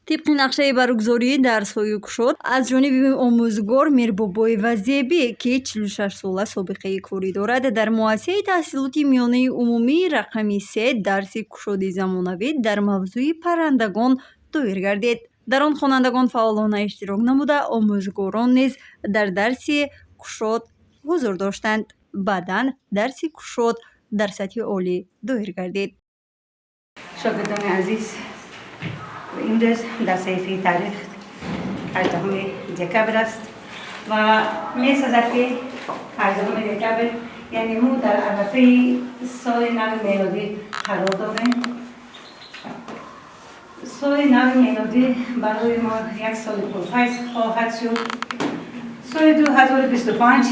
Тибқи нақшаи баргузории дарсҳои кушод аз ҷониби омӯзгор Мирбобоева Зебӣ, ки 46 сола собиқаи корӣ дорад, дар муассисаи таҳсилоти миёнаи умумии рақами 3 дарси кушоди замонавӣ дар мавзӯи паррандагон доир гардид. Дар он хонандагон фаъолона иштирок намуда, омӯзгорон низ дар дарси кушод ҳузур доштанд. Баъдан дарси кушод дар сатҳи олӣ доир гардид. Шогирдони азиз, имрӯз дар саҳифаи таърих 18 декабр аст ва месазад, ки 18 декабр, яъне мо дар арафаи соли нави мелодӣ қарор дорем. Соли нави мелодӣ барои мо як соли пурфайз хоҳад шуд. Соли 2025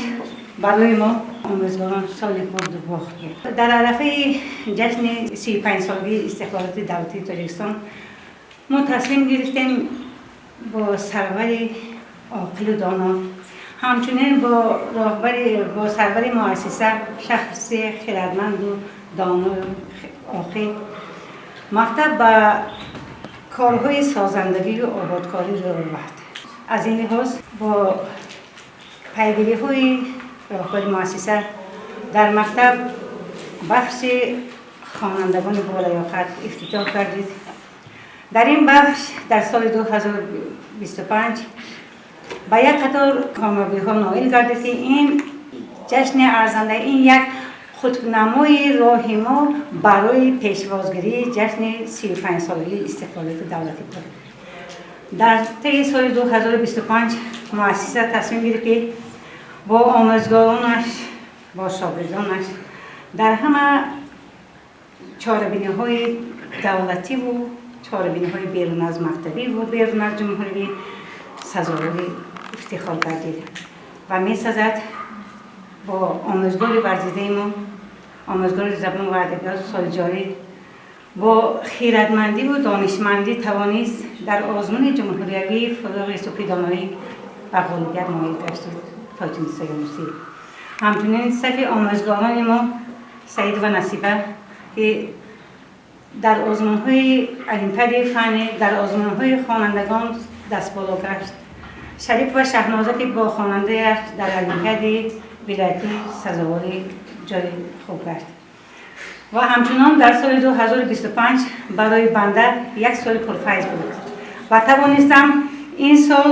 барои мо омӯзгорон соли бурдубохт буд. Дар арафаи ҷашни 35-солагии истиқлолияти давлатии Тоҷикистон мо таслим гирифтем бо сарвари оқилу доно, ҳамчунин бо роҳбари, бо сарвари муассиса, шахси хирадманду доно, оқил, мактаб ба корҳои созандагию ободкорӣ рӯ овард. Аз ин лиҳоз бо пайгириҳои роҳбари муассиса дар мактаб бахши хонандагони болаёқат ифтитоҳ гардид. Дар ин бахш дар соли 2025 ба як қатор комёбиҳо ноил гардид, ки ин ҷашни арзанда, ин як хутбнамои роҳи мо барои пешвозгирии ҷашни 35-солагии истиқлолияти давлатӣ буд. Дар таи соли 2025 муассиса тасмим гирифт, ки бо омӯзгоронаш, бо шогирдонаш дар ҳама чорабиниҳои давлативу чорабиниҳои берун аз мактабиву берун аз ҷумҳурӣ сазовори ифтихор гардид. Ва месазад бо омӯзгори варзидаи мо, омӯзгори забон ва адабиёт, соли ҷорӣ бо хирадмандиву донишмандӣ тавонист дар озмуни ҷумҳуриявии «Фурӯғи субҳи доноӣ» ба ғолибият ноил гаштид Тоҷинисо Юнусӣ. Ҳамчунин сафи омӯзгорони мо Саидова Насиба, ки дар озмунҳои олимпиадаи фаннӣ, дар озмунҳои хонандагон дастболо гашт. Шарипова Шаҳноза, ки бо хонандааш дар олимпиадаи вилоятӣ сазовори ҷои хуб гашт. Ва ҳамчунон дар соли 2025 барои банда як соли пурфайз буд ва тавонистам ин сол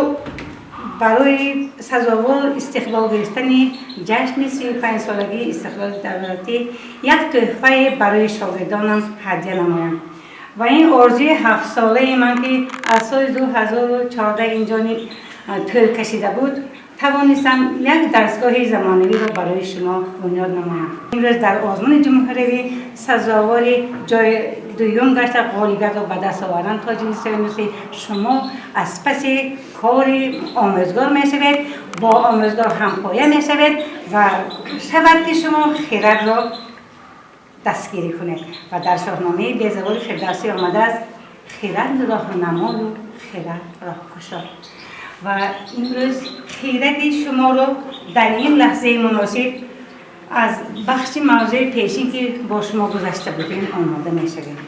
барои сазовор истиқбол гирифтани ҷашни 35-солагии истиқлоли давлатӣ як тӯҳфае барои шогирдонам ҳадя намоям. Ва ин орзуи ҳафтсолаи ман, ки аз соли 2014 инҷони тӯл кашида буд, тавонистам як дарсгоҳи замонавиро барои шумо бунёд намоям. Имрӯз дар озмуни ҷумҳуриявӣ сазовори ҷои дуюм гашта, ғолибиятро ба даст овардан Тоҷинисо Юнусӣ. Шумо аз паси кори омӯзгор мешавед, бо омӯзгор ҳампоя мешавед ва шавад, ки шумо хирадро дастгирӣ кунед. Ва дар Шоҳномаи безаволи Фирдавсӣ омадааст: «Хирад роҳнамою хирад роҳкушо». Ва имрӯз хиради шуморо дар ин лаҳзаи муносиб аз бахши мавзӯи пешин, ки бо шумо гузашта будем, омода мешавем.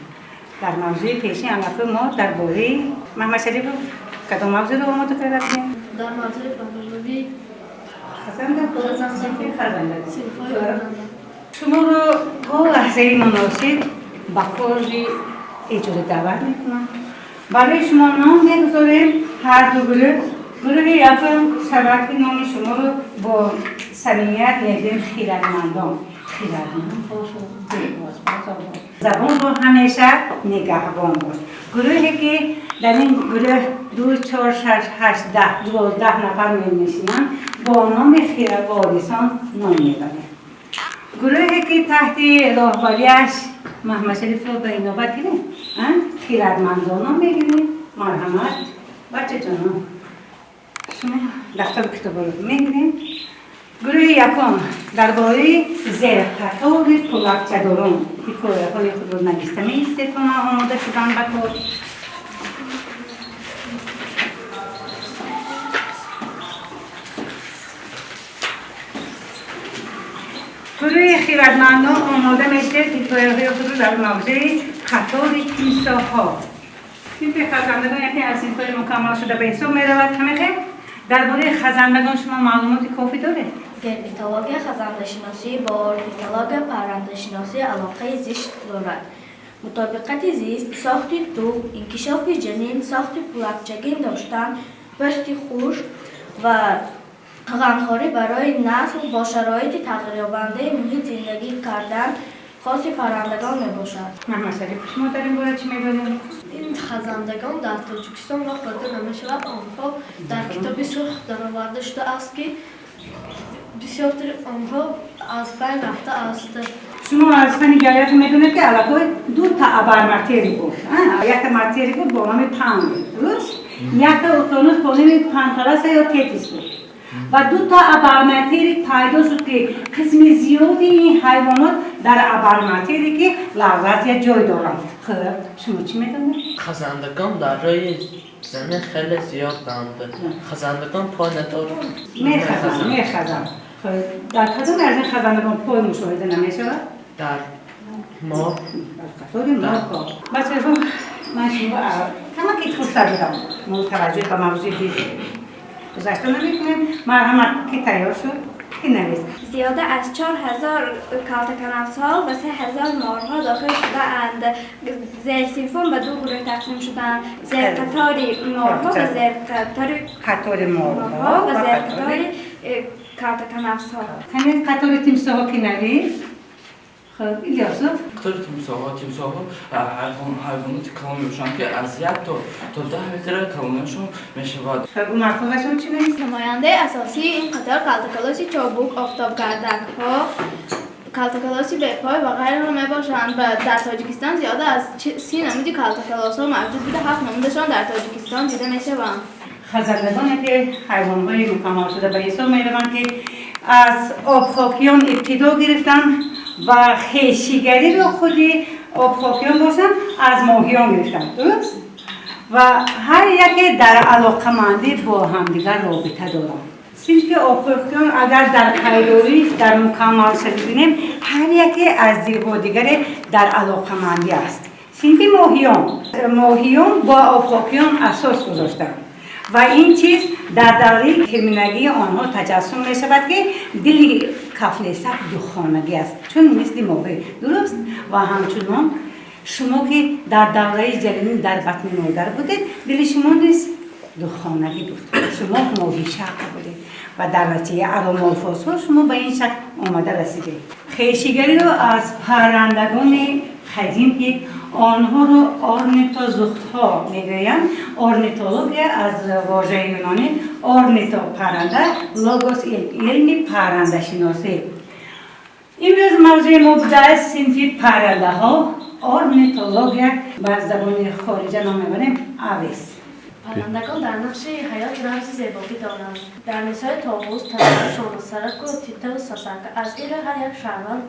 Дар мавзӯи пешин аллакай мо дар бораи Маҳмадшарипов кадом мавзӯъро омода карда будем? Дар мавзӯи барномавӣ. Хазанда. Хазанда. Хазанда. Шуморо то лаҳзаи муносиб ба кори эҷодӣ даъват мекунам. Барои шумо ном мегузорем. Ҳарду гурӯҳ, гурӯҳи якум шавад, ки номи шуморо бо самимият мегӯем хирадмандон. Хирадманд бошу, дилбоз, забонро ҳамеша нигаҳбон бош. Гурӯҳе ки дар ин гурӯҳ ду, чор, шаш, ҳашт, 10, 12 нафар менишинанд, бо номи хирадворисон ном мебарем. Гурӯҳе ки таҳти роҳбарияш Маҳмадшарифро ба инобат гирем, хирадмандонон мегирем. Марҳамат, бачаҷонон, шумо дафтару китобаро мегирем. Гурӯҳи якум дар бораи зерқатори пулакчадорон ҳикояҳои худро нависта меистед. Омода шудан ба кор. Гурӯҳи хирадмандон омода мешавед ҳикояҳои худро дар мавзӯи қатори тимсоҳҳо. Синфи хазандагон яке аз синфҳои мукаммал шуда ба ҳисоб меравад. Ҳамехел, дар бораи хазандагон шумо маълумоти кофӣ доред? Герпетология, хазандашиносӣ, бо орнитология, паррандашиносӣ, алоқаи зич дорад. Мутобиқати зист, сохти тухм, инкишофи ҷанин, сохти пулакчагин доштан, пӯсти хушк ва ғамхорӣ барои насл, бо шароити тағйирёбандаи муҳит зиндагӣ кардан хоси паррандагон мебошад. Маҳмадшариф, шумо дар ин бора чӣ медонед? Ин хазандагон дар Тоҷикистон роҳ дода намешавад. Онҳо дар Китоби сурх дароварда шудааст, ки бисёртари онҳо аз байн рафтааст. Шумо аз фани география медонед, ки аллакай ду та абарматерик буд. Якта материк буд бо номи Панг, дуруст? Якта уқёнус бо номи Панталаса ё Тетис буд ва ду та абарматерик пайдо шуд, ки қисми зиёди ин ҳайвонот дар абарматерики Лавразия ҷой доранд. Хуб, шумо чӣ медонед? Хазандагон дар рӯи замин хеле зиёданд. Хазандагон пой надоранд. Мехазанд, мехазанд. Хуб, дар кадоме аз ин хазандагон пой мушоҳида намешавад? Дар мо. Дар қатори морҳо. Бачаҳо, ман шумо камаки фурсат додам. Мо таваҷҷӯҳ ба мавзӯи гузашта намекунем. Марҳамат, ки тайёр шуд, ки навист? Зиёда аз 4000 калтаканафсҳо ва 3000 морҳо дохил шудаанд. Зерсинфон ба ду гурӯҳ тақсим шудаанд: зерқатори морҳо ва зерқатори қатори морҳо морҳо ва зерқатори калтаканафсҳо. Ҳамин қатори тимсоҳо ки навист? Хуб, Илёсов. Қатори тимсоҳҳо. Тимсоҳҳо ҳайвоноти калон мебошанд, ки аз 1 то 10 метр калониашон мешавад. Хуб, Умарқул, шумо чӣ навист? Намояндаи асосии ин қатор калтакалоси чобук, офтобгардакҳо, калтакалоси бепой ва ғайраҳо мебошанд ва дар Тоҷикистон зиёда аз 30 намуди калтакалосҳо мавҷуд буда, ҳафт намудашон дар Тоҷикистон дида мешаванд. Хазандагон яке ҳайвонҳои мукаммалшуда ба ҳисоб мераванд, ки аз обхокиён ибтидо гирифтанд ва хешигариро худи обхокиён бошанд, аз моҳиён гирифтанд, дуруст? Ва ҳар яке дар алоқамандӣ бо ҳамдигар робита доранд. Синфи обхокиён агар дар пайдорӣ, дар мукаммалшавӣ бинем, ҳар яке аз бо дигаре дар алоқамандӣ аст. Синфи моҳиён, моҳиён бо обхокиён асос гузоштанд ва ин чиз дар давраи терминагии онҳо таҷассум мешавад, ки дили кафлесак духонагӣ аст, чун мисли моҳӣ, дуруст? Ва ҳамчунон шумо, ки дар давраи ҷанинӣ дар батни модар будед, дили шумо низ духонагӣ буд, шумо моҳишакл будед ва дар натиҷаи ароморфозҳо шумо ба ин шакл омада расидед. Хешигариро аз паррандагони қадим, ки онҳоро орнитозухтҳо мегӯянд. Орнитология аз вожаи юнонӣ орнито — парранда, логос — илм, илми паррандашиносӣ. Имрӯз мавзӯи мо будааст синфи паррандаҳо, орнитология, ба забони хориҷа ном мебарем Aves. Паррандагон дар нақши ҳаёт рамзи зебогӣ доранд. Дар мисоли товус, танур, шонасараку, титаву сасака. Аз ин рӯ ҳар як шаҳрванд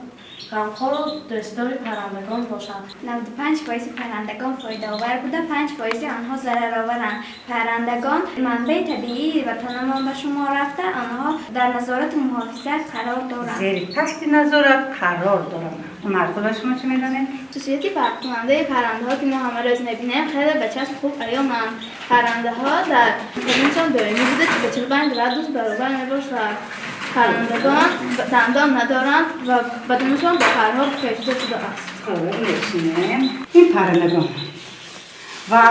ғамхору дӯстдори паррандагон бошад. 95 фоизи паррандагон фоидаовар буда, 5 фоизи онҳо зарароваранд. Паррандагон манбаи табиии ватанамон ба шумор рафта, онҳо дар назорату муҳофизат қарор доранд. Зери таҳти назорат қарор доранд. Умарқулова, шумо чӣ медонед? Хусусияти фарқкунандаи паррандаҳо, ки мо ҳама рӯз мебинем, хеле ба чашм хуб аёнанд. Паррандаҳо дар заминшон доимӣ буда, ба 45 градус баробар мебошад. Паррандагон дандон надоранд ва баданашон бо парҳо пӯшида шудааст. Хуб, мешинем ин паррандагон. Ва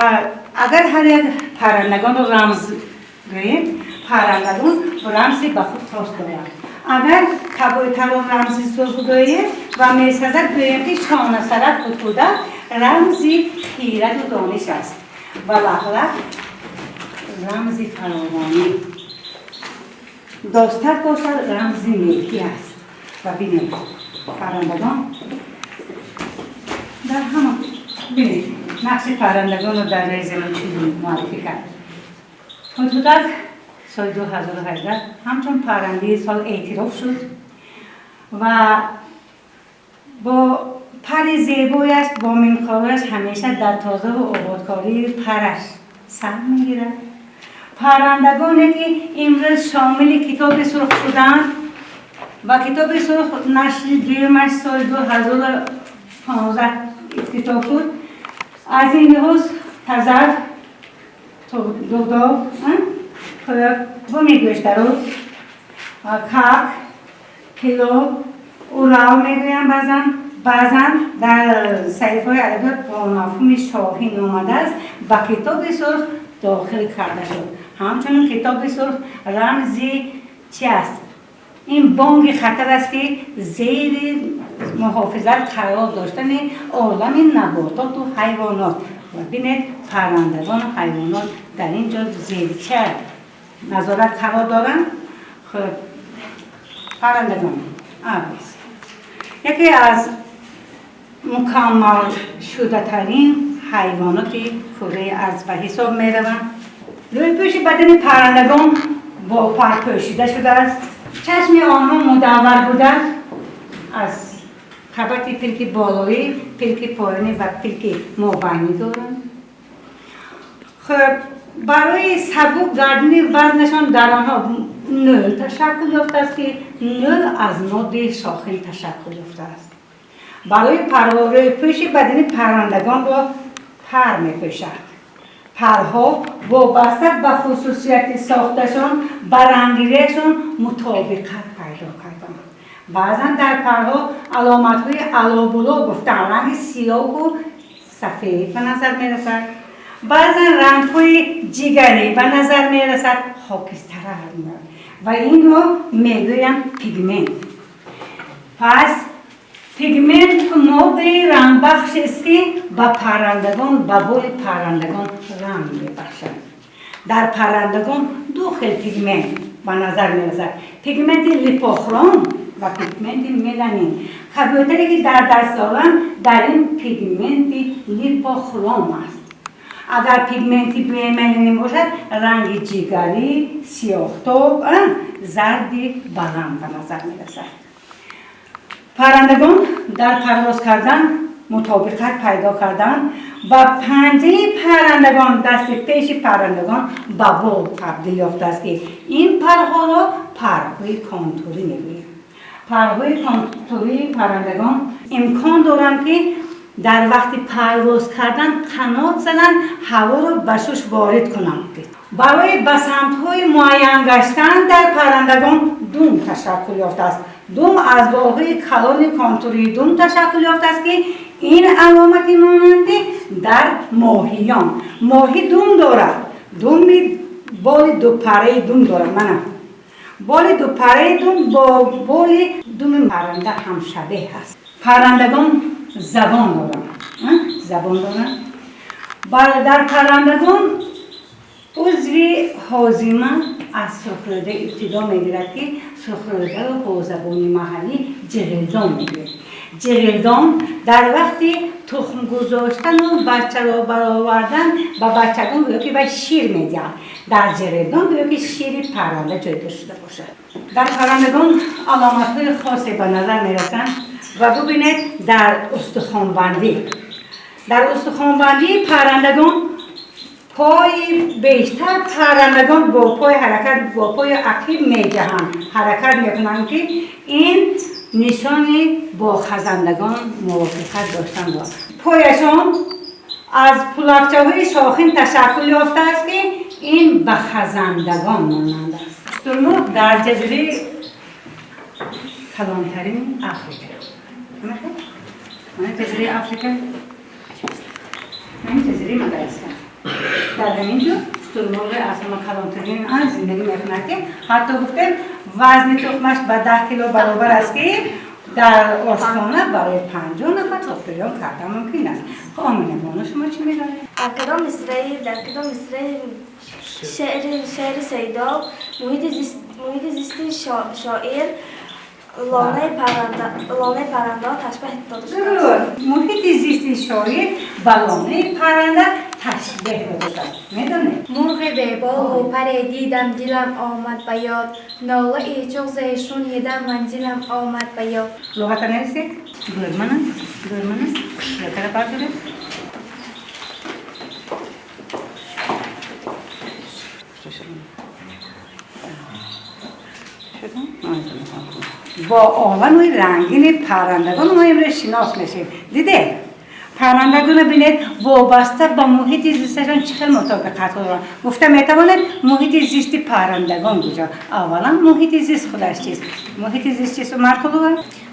агар ҳар як паррандагонро рамз гӯем, паррандагон рамзи ба худ хос доранд. Агар кабӯтарро рамзи сурх гӯем ва месазад гӯем, ки шонасарак, ҳудҳудак рамзи хираду дониш аст ва лаҳлаҳ рамзи фаровонӣ, достак бошад, рамзи некӣ аст. Ва бинем, паррандагон дар ҳама, бинед, нақши паррандагонро дар рӯи замин чунин муаррифӣ кард. Ҳудҳудак соли 2018 ҳамчун паррандаи сол эътироф шуд ва бо пари зебояш, бо минқорааш ҳамеша дар тозаву ободкории параш саҳм мегирад. Паррандагоне, ки имрӯз шомили Китоби сурх шуданд ва Китоби сурх нашри дуюмаш соли 2015 ифтитоҳ шуд, аз ин лиҳоз Тазар, дуғдоғ, буми гӯштаруз, как, пило, урав мегӯянд баъзан. Баъзан дар саҳифаҳои адабиёт бо мафҳуми шоҳин омадааст, ба Китоби сурх дохил карда шуд. Ҳамчунин Китоби сурх рамзи чи аст? Ин бонги хатар аст, ки зери муҳофизат қарор доштани олами набототу ҳайвонот. Ва бинед, паррандагону ҳайвонот дар ин ҷо зери ча назорат қарор доранд. Хуб, паррандагон абис яке аз мукаммалшудатарин ҳайвоноти кураи арз ба ҳисоб мераванд. Рӯйпӯши бадани паррандагон бо пар пӯшида шудааст. Чашми онҳо мудаввар буда, аз қабати пилки болоӣ, пилки поёнӣ ва пилки мобайнӣ доранд. Хуб, барои сабук гардини вазнашон дар онҳо нӯл ташаккул ёфтааст, ки нӯл аз моддаи шохин ташаккул ёфтааст. Барои рӯйпӯши бадани паррандагонро пар мепӯшад. Парҳо вобаста ба хусусияти сохташон ба ранггириашон мутобиқат пайдо карданд. Баъзан дар парҳо аломатҳои алобуло гуфтан ранги сиёҳу сафед ба назар мерасад, баъзан рангҳои ҷигарӣ ба назар мерасад, хокистара ва инро мегӯянд пигмент. Пас пигмент моддаи рангбахшест, ки ба паррандагон, ба боли паррандагон ранг мебахшад. Дар паррандагон ду хел пигмент ба назар мерасад: пигменти липохром ва пигменти меланин. Кабӯтаре, ки дар даст доранд, дар ин пигменти липохром аст. Агар пигменти меланин бошад, ранги ҷигарӣ, сиёҳтоб, зарди баланд ба назар мерасад. Паррандагон дар парвоз кардан мутобиқат пайдо карданд ва панҷаи паррандагон, дасти пеши паррандагон ба бол табдил ёфтааст, ки ин парҳоро парҳои контурӣ мегӯянд. Парҳои контурии паррандагон имкон доранд, ки дар вақти парвоз кардан қанот зананд, ҳаворо ба шуш ворид кунанд. Барои ба самтҳои муайян гаштан дар паррандагон дум ташаккул ёфтааст. Дум аз болҳои калони контурии дум ташаккул ёфтааст, ки ин аломати монандӣ дар моҳиён. Моҳӣ дум дорад, думи боли дупараи дум дорад. Мана, боли дупараи дум бо боли думи парранда ҳамшабеҳ аст. Паррандагон забон доранд, забон доранд. Дар паррандагон узви ҳозима аз сурхрӯда ибтидо мегирад, ки сурхрӯдаро бо забони маҳаллӣ ҷиғилдон мегӯяд. Ҷиғилдон дар вақти тухм гузоштану бачаро баровардан ба бачагон гӯё ки вай шир медиҳад. Дар ҷиғилдон гӯё ки шири парранда ҷойгир шуда бошад. Дар паррандагон аломатҳои хосе ба назар мерасанд ва бубинед, дар устухонбандии паррандагон пои бештар паррандагон бо пои ҳаракат, бо пои ақиб меҷаҳанд, ҳаракат мекунанд, ки ин нишони бо хазандагон мувофиқат доштан дорад. Пояшон аз пулакчаҳои шохин ташаккул ёфтааст, ки ин ба хазандагон монанд аст. Шутурмурғ дар ҷазираи калонтарини Африка, ҷазираи Африка, ҷазираи Мадагаскар, дар ҳамин ҷо шутурмурғи аз ҳама калонтарин ан зиндагӣ мекунад, ки ҳатто гуфтем, вазни тухмаш ба 10 кило баробар аст, ки дар ошхона барои 50 нафар тохтирён кардан мумкин аст. Омина бону, шумо чӣ медонед? Дар кадом мисраи шеъри Сайдов муҳити зисти шоир лонаи паррандаҳо ташбеҳ дода шудааст? Муҳити зисти шоир ба лонаи парранда ташбеҳ дода шудааст, медонед? Мурғи беболу паре дидам, дилам омад ба ёд, нолаи чуғзе шунидам, манзилам омад ба ёд. Луғата нависед. Гӯрмана, гӯрмана, луғатара бардоред. Бо олами рангини паррандагон мо имрӯз шинос мешавем. Дидед, Паррандагонро бинед, вобаста ба муҳити зисташон чӣ хел мутобиқат доранд. Гуфта метавонед, муҳити зисти паррандагон куҷо? Аввалан, муҳити зист худаш чист? Муҳити зист чист, Умарқулова?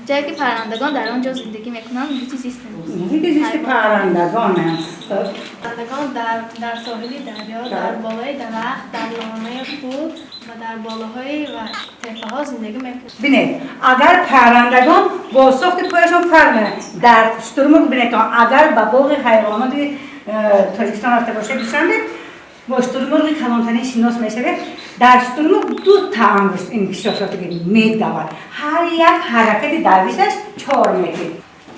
Ҷое ки паррандагон дар он ҷо зиндагӣ мекунанд, муҳити зист. Муҳити зисти паррандагон аст. Паррандагон дар соҳили дарё, дар болои дарахт, дар лонаи худ ва дар болоҳои ва теппаҳо зиндагӣ мекунанд. Бинед, агар паррандагон бо сохти пояшон фарқ мекунанд. Дар шутурмурғ бинед, агар ба боғи ҳайвоноти Тоҷикистон рафта бошед, Душанбе, бо шутурмурғи калонтарин шинос мешавед. Дар шутурмурғ ду та ангушт инкишоф ёфтаги, медавад, ҳар як ҳаракати давишаш 4 метр.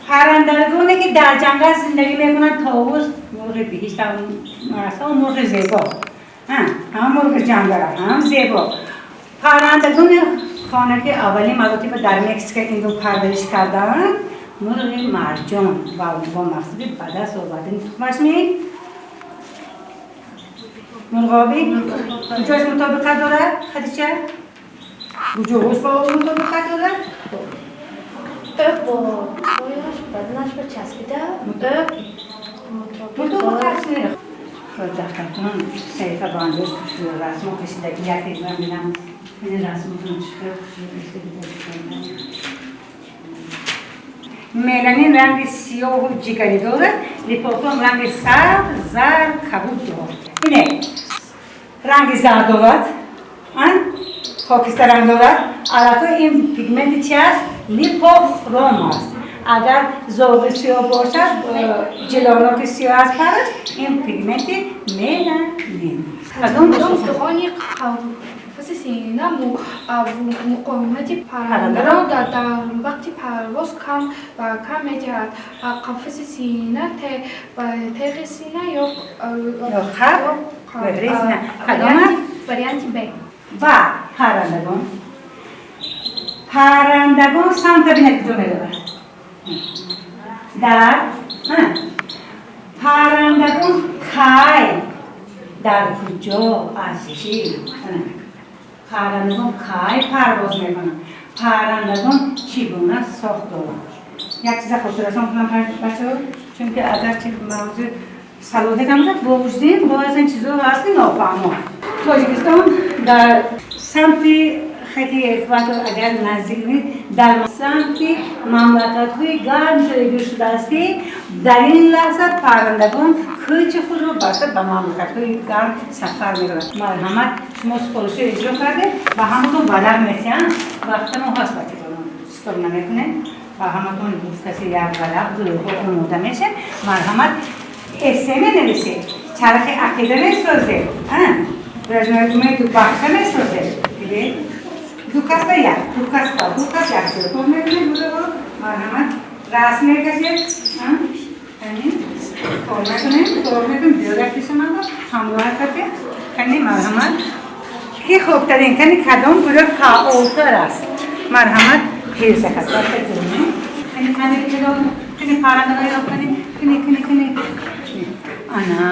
Паррандагоне ки дар ҷангал зиндагӣ мекунанд, товус, мурғи биҳишт, мурғи зебо, ҳам мурғи ҷангала, ҳам зебо. Паррандагони хона ки аввалин маротиба дар Мексика инро парвариш кардаанд, мурғи марҷон ва бо мақсади ба даст овардани тухмаш. Мурғобӣ куҷош мутобиқат дорад, Хадича? Куҷош бо мутобиқат дорад? Ӯ бо пояш баданаш ба часпида, ӯ мутобиқат. Дафтартон саҳифа ба андоз расмо кашидаги, як ман бинам, ин расмотон чӣ хел. Меланин ранги сиёҳу ҷигарӣ дорад, липохром ранги сабз, зард, кабуд дорад. Ине ранги зард дорад, хокистаранг дорад. Аллакай ин пигменти чи аст? Липохром аст. Агар зоғи сиёҳ бошад, ҷилоноки сиёҳ аз параш, ин пигменти меланин. Устухони қафаси сина муқовимати паррандаро дар вақти парвоз кам ба кам медиҳад. Қафаси сина ба теғи сина ё варианти Б. Ва паррандагон самта бинед, куҷо меравад. Дар паррандагон кай, дар куҷо, аз чӣ? Паррандагон кай парвоз мекунанд? Паррандагон чӣ гуна сохт доранд? Як чиза хотиррасон кунам, бачаҳо, чунки агарчи мавзӯи салоҳият ҳам бошад, бо вуҷуди ин боз ин чизо ҳаст ки нофаҳмо. Тоҷикистон дар самти хати экватор агар наздик бинед, дар самти мамлакатҳои гарм ҷойгир шудааст, ки дар ин лаҳза паррандагон кӯчи худро баста ба мамлакатҳои гарм сафар меравад. Марҳамат, шумо супоришро иҷро кардед, ба ҳаматон варақ метиҳанд. Вақта мо ҳаст, бачаҷонон, стор намекунем. Ба ҳаматон гуфтаси як варақ, гурӯҳҳо омода мешед. Марҳамат, эссе менависед, чархи ақида месозед, ражнои дубахша месозед. Ду кас ба як, ду кас ба ду кас, як кор мекунед гурӯҳҳо. Марҳамат, расм мекашед, кор мекунем, кор мекунем. Биёрак пешамада ҳамроҳ кардем. Кани, марҳамат, ки хубтарин, кани, кадом гурӯҳ фаъолтар аст? Марҳамат, кани, кани, кани, паррандаро кани, кани, кани, кани. Ана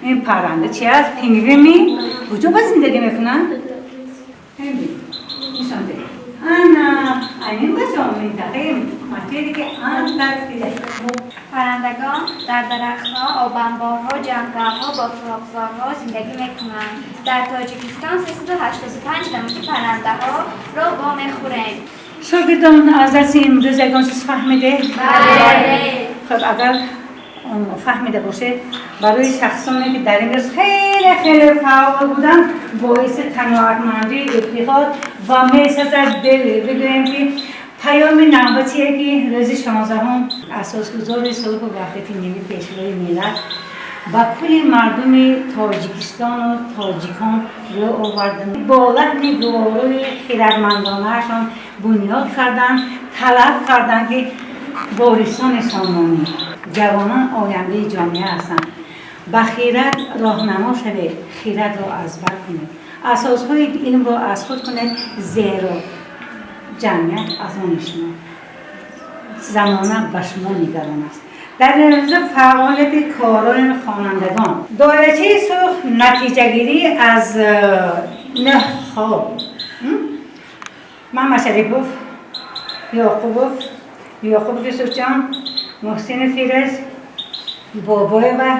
ин парранда чи аст? Пингвини. Куҷо ба зиндагӣ мекунад? Нишон деҳ. Ана ин бачаҳо минтақаи материки Антарктида. Паррандагон дар дарахтҳо, обанборҳо, ҷангалҳо, ботфоқзорҳо зиндагӣ мекунанд. Дар Тоҷикистон 385 намуди паррандаҳоро вомехӯрем. Шогирдон, аз дарси имрӯз ягон чиз фаҳмидед? Бале. Хуб, агар фаҳмида бошед, барои шахсоне ки дар ин рӯз хеле хеле фаъол буданд, боиси қаноатмандии ифтихор ва месазад бигӯем, ки паёми навбатие ки рӯзи 16-ҳум асосгузори сулҳу ваҳдати миллӣ, Пешвои миллат ба кулли мардуми Тоҷикистону тоҷикон рӯ оварданд, бо лаҳни гуворои хирадмандонаашон бунёд карданд, талаб карданд, ки ворисони сомонӣ, ҷавонон ояндаи ҷомеа ҳастанд, ба хирад роҳнамо шавед, хирадро аз бар кунед, асосҳои илмро аз худ кунед, зеро ҷамъият аз они шумо, замона ба шумо нигарон аст. Дар рӯза фаъолияти корони хонандагон, доирачаи сурх натиҷагирӣ аз нӯҳ хол. Мама Шарипов, Ёқубов, Ёқубов Юсуфҷон, Муҳсини Фирӯз. Бобоева,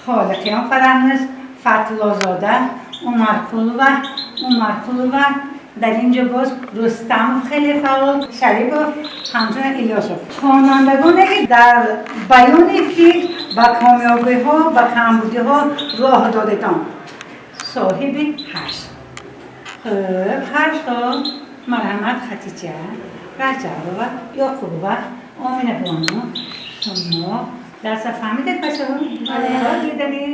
Холиқиён Фарҳноз, Фатҳуллозода, Умарқулова, Умарқулова. Дар ин ҷо боз Рустамов хеле фаъол, Шарипов, ҳамчунин Илёсов. Хонандагоне ки дар баёни фикр ба комёбиҳо, ба камбудиҳо роҳ додетон, соҳиби 8. Хуб, 8-то. Марҳамат, Хатиҷа Раҷабова, Ёқубова, Омина бону, шумо дарса фаҳмидед, бачаҳо? Дидани.